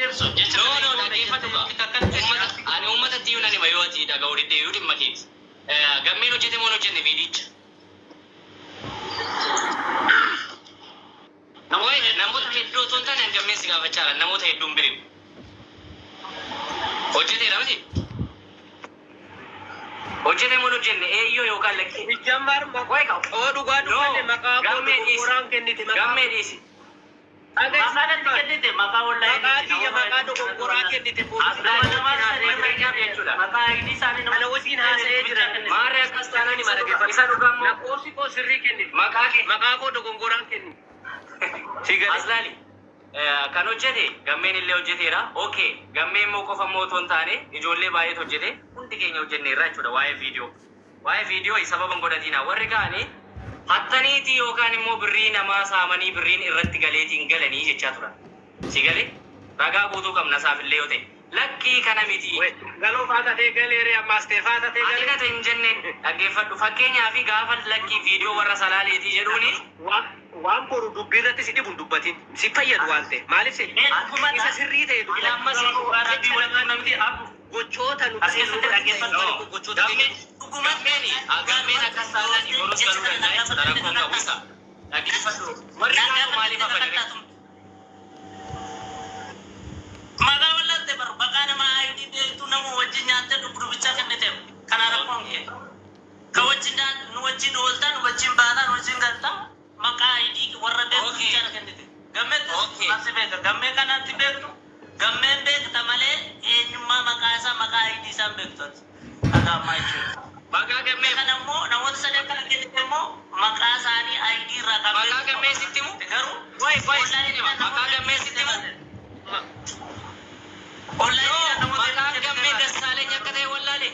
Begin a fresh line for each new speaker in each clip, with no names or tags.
Jecha
No,
kana
no,
yoo
dhaggeeffadhu gaa.
dhaggeeffate
Uummata, ani uummatatti iyyuu nan hima yoo ati dhaga'uu didde iyyuu dhimma keeti. Gammeen hojjete moo hin hojjenne viidicha?
Namoota
Namoota hedduu otoo hin taane ani gammeen si gaafachaa jira. Namoota hedduun beeku. Hojjeteera miti? Hojjete moo hin hojjenne? Eeyyoo yookaan lakkii?
Ijjammaar
Qoy kaa.
oo dhugaa
No,
dubbanne maqaa koo
gammee dhiisi.
dogoggoraan kennite maqaa
Gammee dhiisi.
Maqaa natti kennite, maqaa
maqaa
onlaayiniiti.
kiyya
Namoota
maqaa
hedduu
dogoggoraa kennite
As
poolisii
nama
wajjin
nama
haasa'ee
sadii
jira.
Fakkeenyaaf jechuudha.
Maqaa ID isaanii nama
Ana wajjin haasa'ee jira.
Maarree akkas taanaan
Nama dhaggeeffadhu.
isa dhugaa immoo
Lakkoofsi koo sirrii kennite.
maqaa kee
Maqaa koo dogoggoraan kennite. Si galee.
As laali. Kan hojjete gammeen illee hojjeteera. Okay, gammeen immoo qofa immoo otoo hin taane ijoollee baay'eetu hojjete. Hundi keenya hojjenneerra jechuudha waa'ee viidiyoo. Waa'ee viidiyoo sababa hin godhatiina. Warri kaanii hattaniitii yookaan immoo birrii namaa saamanii birriin irratti galeetiin galanii jechaa turan. Si galee ragaa guutuu qabna isaaf illee yoo ta'e. Lakkii kana miti.
Galoo faa tatee galee ammaas ta'e faa tatee
Ati
galee.
gata hin jenne dhaggeeffadhu. Fakkeenyaa fi gaafa lakkii viidiyoo warra salaaleetii jedhuuni
Waan boru dubbii irratti si dhibu hin dubbatin. Si fayyadu waan ta'e. Maaliif si?
Dhuguma
Isa sirrii ta'e dubbadhu.
Ammas
dhugaa rabbii walitti namti abu
Gochoota nu
As keessatti dhaggeeffadhu.
No,
gochoota
gammeen
Dhuguma
gammeeni gammeen akkas taanaan borus galuu danda'a jechuudha rakkoon qabu isa. Dhaggeeffadhu. Warri kaan maaliif hafan?
Maqaa wallaalte bar maqaa nama ID beektu nama wajjin nyaattee dubbicha kennite kana rakkoon kee. Ka wajjin nu wajjin ooltaa nu wajjin baataa nu wajjin galtaa maqaa ID warra beektu bichaadha kennite. Gammee asi beeka gammee kanatti beektu gammeen beekta malee eenyummaa maqaa isaa maqaa ID isaan beektu ati. Dhagaa ammaa jechuudha.
Maqaa gammee
Kana immoo namoota sadeen kana kennite immoo maqaa isaanii ID irraa kan
Maqaa gammee sitti himu?
Garuu
Wai wai sitti hima. Maqaa gammee sitti himu? No, maqaan gammee Dassaaleeny akka ta'e wallaale.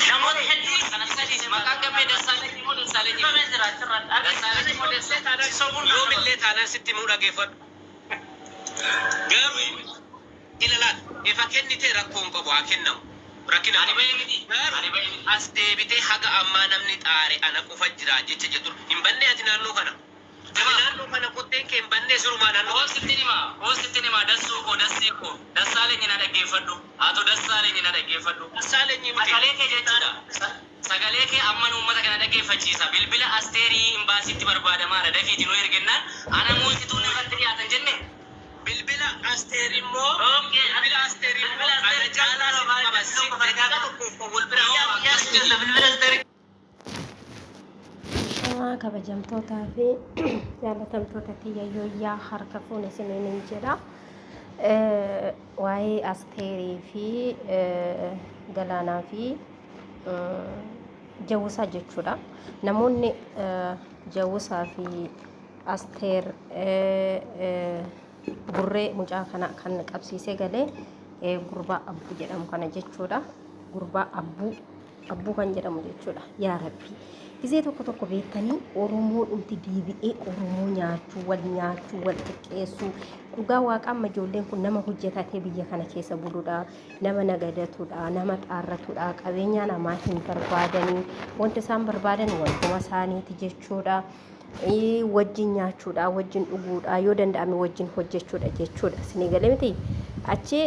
Namoota hedduu kana
Sadis maqaan gammee Dassaaleeny moo Dassaaleeny? Dassaaleeny moo Dassaaleeny?
Yoomillee taanaan sitti himuu dhaggeeffadhu. Garuu ilaalaat ifa kennite rakkoon qabu haa kennamu. Rakkina
Ani
qabu.
bahee miti.
Garuu
Ani bahee miti.
as deebitee haga ammaa namni xaare ana qofa jira jecha jedhu hin banne ati naannoo kana. Ati naannoo kana qotteen kee hin banne sirumaa naannoo
Koo sitti hima. Koo sitti hima. Dassuu koo dassee koo. Dassaaleeny na dhaggeeffadhu. Haa Dassaaleeny na dhaggeeffadhu.
Dassaalenyi miti.
Sagalee kee jechuudha. Sagalee kee amman uummata kana dhaggeeffachiisa. Bilbila Asteerii imbaasiitti barbaadamaadha. Dafiitii nu ergennaan ana muusituun irratti dhiyaatan jenne.
Bilbila Asteer immoo
Okay.
bilbila Asteer immoo
Bilbila
ana
Asteer
caalaa sitti qaba. Si daqiiqaa tokkoof kan wal bira
Shamaa kabajamtootaa fi jaalatamtoota tiyya yooyyaa harka fuune isiniin hin jedha. Waa'ee Asteerii fi Galaanaa fi Jawusaa jechuudha. Namoonni Jawusaa fi Asteer Burree mucaa kana kan qabsiisee galee gurbaa Abbuu jedhamu kana jechuudha. Gurbaa Abbuu Abbuu kan jedhamu jechuudha. Yaa Rabbi. Gizee tokko tokko beektanii Oromoo dhumti deebi'ee Oromoo nyaachuu, wal nyaachuu, wal xiqqeessuu. Dhugaa waaqa amma ijoolleen kun nama hojjetatee biyya kana keessa buludha. Nama nagadatudha, nama xaarratudha, qabeenyaa namaa hin barbaadanii. Wanti isaan barbaadan wantuma isaaniiti jechuudha. Wajjin nyaachuudha, wajjin dhuguudha, yoo danda'ame wajjin hojjechuudha jechuudha. Isinii galee miti? Achi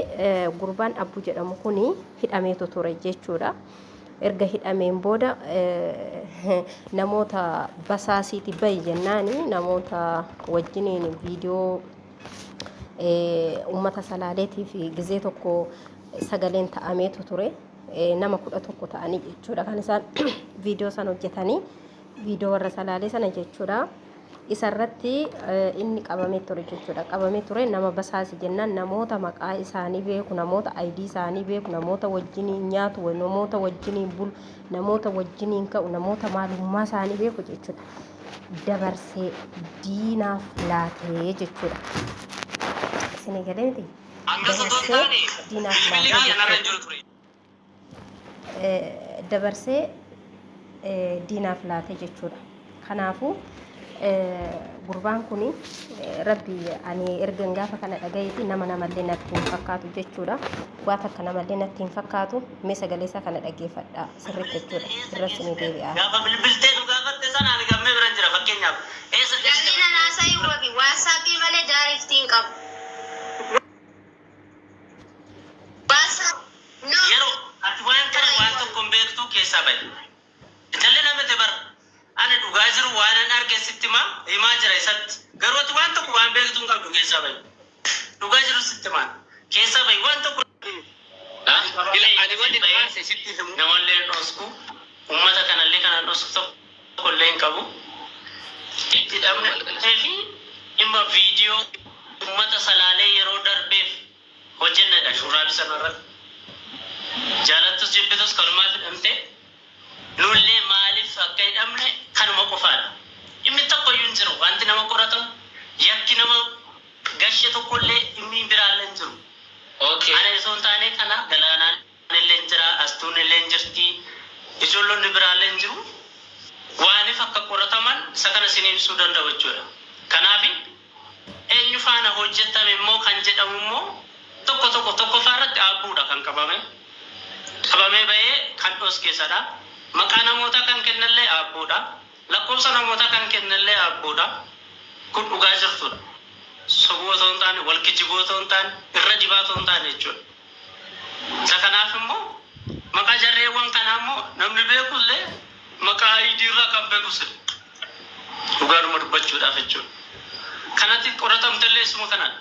gurbaan Abbuu jedhamu kuni hidhameetu ture jechuudha. Erga hidhameen booda namoota basaasiiti bahi jennaani namoota wajjiniin viidiyoo uummata Salaaleetiif gizee tokko sagaleen ta'ameetu ture. Nama 11 ta'anii jechuudha kan isaan viidiyoo san hojjetanii viidiyoo warra Salaalee sana jechuudha. Isa irratti inni qabamee ture jechuudha. Qabamee ture nama basaasi jennaan namoota maqaa isaanii beeku, namoota ID isaanii beeku, namoota wajjiniin nyaatu, namoota wajjiniin bulu, namoota wajjiniin ka'u, namoota maalummaa isaanii beeku jechuudha. Dabarsee diinaaf laatee jechuudha. Isinii galee miti?
Akkas otoo hin
Dabarsee
taane
diinaaf
bilbilli
laatee
kiyya narra hin
jechuudha.
jiru ture.
Dabarsee diinaaf laate jechuudha. Kanaafuu gurbaan kun rabbi ani ergan gaafa kana dhagayeeti nama namallee natti hin fakkaatu jechuudha. Waa takka namallee natti hin fakkaatu. Mee sagalee isaa kana dhaggeeffadha sirriitti jechuudha. Irratti ni deebi'a.
Gaafa bilbiltee nu gaafatte sana ani gammee biran jira fakkeenyaaf. Eessa
Gammeen anaasayi wabi WhatsApp malee daariftii hin qabu.
Keessaa bahi. Dhugaa jiru sitti maan. Keessaa bahi waan tokko.
Ila ani wanni na aarse sitti himu.
Namallee hin dhosku. Uummata kanallee kanan dhosku tokkollee hin qabu. Itti dhabnee fi dhimma viidiyoo uummata Salaalee yeroo darbeef hojjennedha shurraabii sana irratti. Jaalattus jibbitus kanumaaf hidhamte. Nullee maaliif akka hidhamne kanuma qofaadha. Dhimmi tokkoyyuu hin jiru. Wanti nama qoratamu yakki nama gashe tokkollee dhimmi biraallee hin jiru.
Okay.
Ana osoo hin taane kana Galaanaan illee hin jira, Astuun illee hin jirti, ijoollonni biraallee hin jiru. Waaniif akka qorataman isa kana isin ibsuu danda'u jechuudha. Kanaaf eenyu faana hojjetame immoo kan jedhamu immoo tokko tokko tokkoffaa irratti Aabbuudha kan qabame. Qabamee bahee kan dhoos keessadha. Maqaa namootaa kan kennellee Aabbuudha. Lakkoofsa namootaa kan kennellee Aabbuudha. Kun dhugaa jirtudha. Sobuu otoo hin taane, wal kijibuu otoo hin taane, irra dibaa otoo hin taane jechuudha. Isa kanaaf immoo maqaa jarreewwan kanaa immoo namni beekullee maqaa ID irraa kan beeku sila. Dhugaadhuma dubbachuudhaaf jechuudha. Kanatti qoratamtellee isuma kanadha.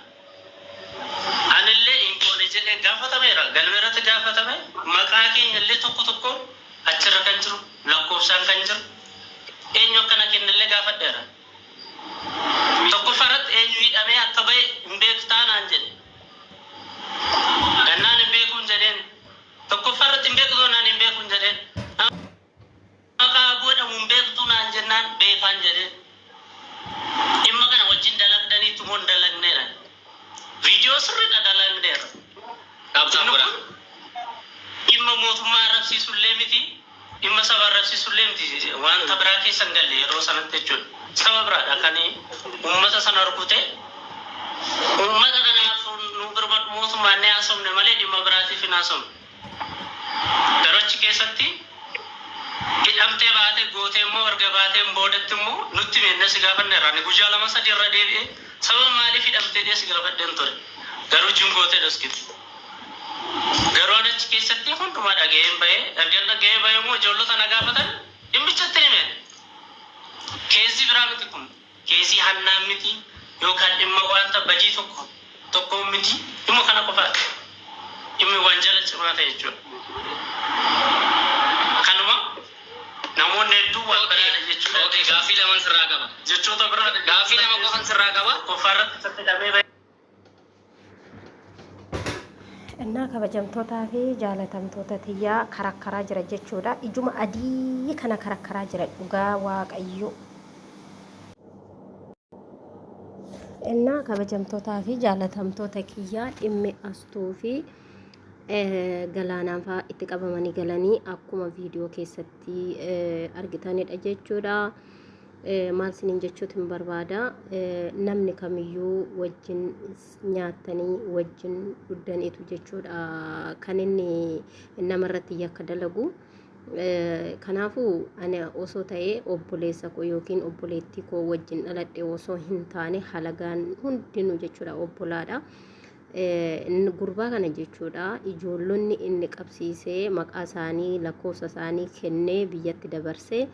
Anillee hin goone jedhee gaafatameera. Galmee irratti gaafatame maqaa keenya illee tokko tokkoon achirra kan jiru lakkoofsaan kan jiru eenyu akkana kennellee gaafadheera. Tokkoffaa irratti eenyu hidhamee akka bahe hin beektaa naan jedhe. Gannaan hin beekuun jedheen. Tokkoffaa irratti hin beektuu naan hin beekuun jedheen. Maqaa Abuu jedhamu hin beektuu naan jennaan beekaan jedheen. Dhimma kana wajjin dalagdaniitu moo hin dalagneedha? Viidiyoo sirriidha dalagneerra.
Dhaabtaan
Inni
godha.
kun dhimma mootummaa arrabsiisullee miti, dhimma saba arrabsiisullee miti. Wanta biraa keessa hin galle yeroo sanatti jechuudha. Saba biraadha kan uummata sana rukute. Uummata kanaaf nu birmadhu mootummaan ni haasofne malee dhimma biraatiif hin haasofne. Garuu achi keessatti hidhamtee baate gootee immoo erga baateen boodatti immoo nutti himi si gaafanneerra. Ani guyyaa lama sadii irra deebi'ee sababa maaliif hidhamtee dhee si gaafadheen ture. Garuu jin gootee dhoskite. Garuu ani achi keessatti hundumaa dhaga'een bahee erga dhaga'ee bahee immoo ijoollota na gaafatan dhimmichatti hime. Keezii biraa miti kun. Keezii hannaan miti yookaan dhimma wanta badii tokko tokkoon miti dhimma kana qofaadha. Dhimmi wanjala cimaa ta'e jechuudha. Kanuma namoonni hedduun waan biraadha jechuu
Okay,
dandeessu.
gaaffii laman sirraa qaba.
Jechoota biraadha
Gaaffii
jechuu
lama
dandeessu.
qofan sirraa qaba.
Tokkoffaa irratti isatti hidhamee bahee
Innaa kabajamtootaa fi jaalatamtoota tiyyaa karakkaraa jira jechuudha. Ijuma adii kana karakkaraa jira dhugaa Waaqayyo. Innaa kabajamtootaa fi jaalatamtoota kiyyaa dhimmi Astuu fi Galaanaan fa'aa itti qabamanii galanii akkuma viidiyoo keessatti argitanidha jechuudha. Maal isiniin jechuutu hin barbaada. Namni kamiyyuu wajjin nyaattanii wajjin dhuddaniitu jechuudha kan inni namarratti yakka dalagu. Kanaafuu ani osoo ta'ee obboleessa koo yookiin obboleettii koo wajjin dhaladhe osoo hin taane halagaan hundinuu jechuudha obbolaadha. Gurbaa kana jechuudha ijoollonni inni qabsiisee maqaa isaanii lakkoofsa isaanii kennee biyyatti dabarsee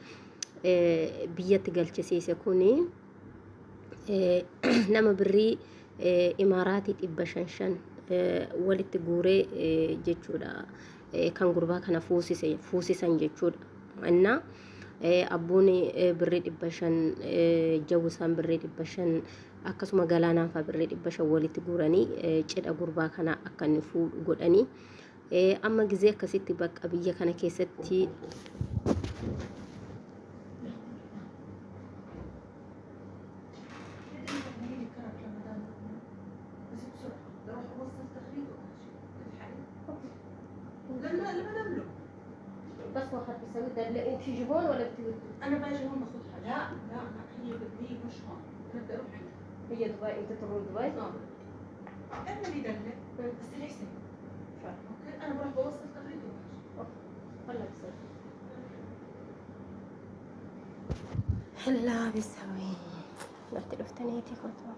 biyyatti galchisiise kuni nama birrii imaaraatii 500 walitti guuree jechuudha kan gurbaa kana fuusise fuusisan jechuudha. Innaa abbuun birrii 500 jawwisaan birrii 500 akkasuma Galaanaan fa'aa birrii 500 walitti guuranii cidha gurbaa kana akka inni fuudhu godhanii amma gizee akkasitti bakka biyya kana keessatti بس واحد بيسوي ده اللي انت تيجي هون ولا بتيجي؟
انا باجي هون باخذها. لا لا لا، هي هي مش هون، انا بدي اروح عندها.
هي دبي، انت تروح دبي؟
اه، اعملي دله بس الحساب. okay، انا بروح بوصل تغريد وباجي.
هلا بصير هلا بيسوي. Natti dhuftaniiti kottu.